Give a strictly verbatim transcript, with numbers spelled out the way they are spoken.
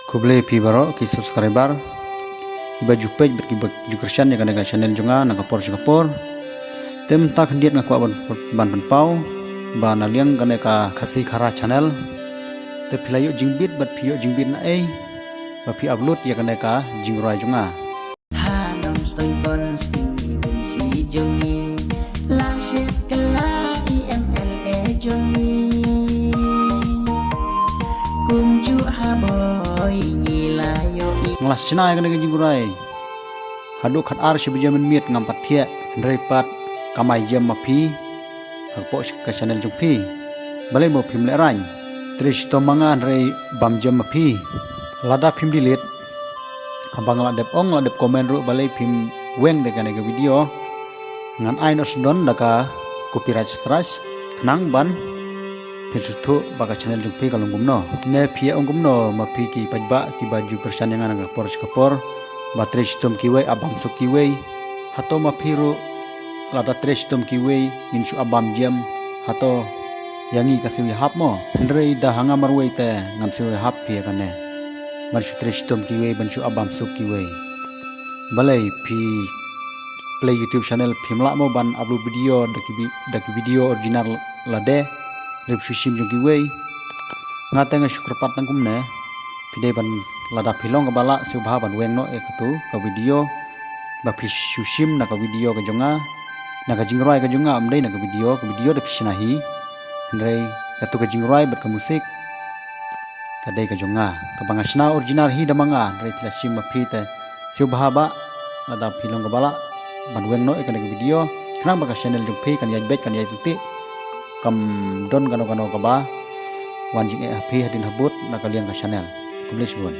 Khublei phi baroh ki subscriber, kiba ju peit bad kiba ju kyrshan ïa kane ka channel jong nga na ka por sha ka por. Te mynta khyndiat nga kwah ban, ban pynpaw ba na liang kane ka Khasi Khara channel, te phi la ïoh jingbit bad phi ïoh jingbit na ei ba phi upload ïa kane ka jingrwai jong nga. Ha Nongstoiñ constituency jong ngi, la shet kylla i M L A jong ngi. Kumjuh ha Bhoi ngi la ïohi. Nga la shna ïa kane ka jingrwai haduh khatar shi baje mynmiet, ngam pat thiah, hynrei pat kam ai jem ma phi hapoh ka channel jong phi. Balei mo phim lehraiñ? Trei shitom ma nga hynrei bam jem ma phi. Lada phim delete, haba nga la dep ong, la dep comment ruh, balei phim weng da kane ka video? Ngan ai noh sdang da ka copyright strike, khnang ban phin sngewthuh ba ka channel jong phi ka long kumno. Ne phi ong kumno ma phi ki paidbah kiba ju kyrshan ïa nga na ka por sha ka por, ba trei shitom kiwei, ap bam suk kiwei. Hato ma phi ruh lada trei shitom kiwei ngin shu ap bam jem, hato ïa ngi ka siew ïahap mo? Hynrei da ha nga marwei te ngam siew ïahap phi ïa kane, ban shu trei shitom kiwei, ban shu ap bam suk kiwei. Balei phi plie YouTube channel, phim lah mo ban upload video da ki vi-, da ki video original lade, lip shu shim jong kiwei? Nga te nga shu kyrpad tang kumne, phi dei ban, lada phi long kaba lah, sngewbha ban weng noh ïa katu ka video ba phi shu shim na ka video ka jong nga, na ka jingrwai ka jong nga, ym dei na ka video, ka video da phi shna hi. Hynrei katu ka jingrwai bad ka musik ka dei ka jong nga, kaba nga shna original hi da ma nga, hynrei phi la shim ma phi te. Sngewbha bah, lada phi long kaba lah, ban weng noh ïa kane ka video, khnang ba ka channel jong phi kan ïaid beit, kan ïaid ryntih, kam don kano kano kaba wan jingeh ha phi hadien habud na ka liang ka channel. Khublei shibun.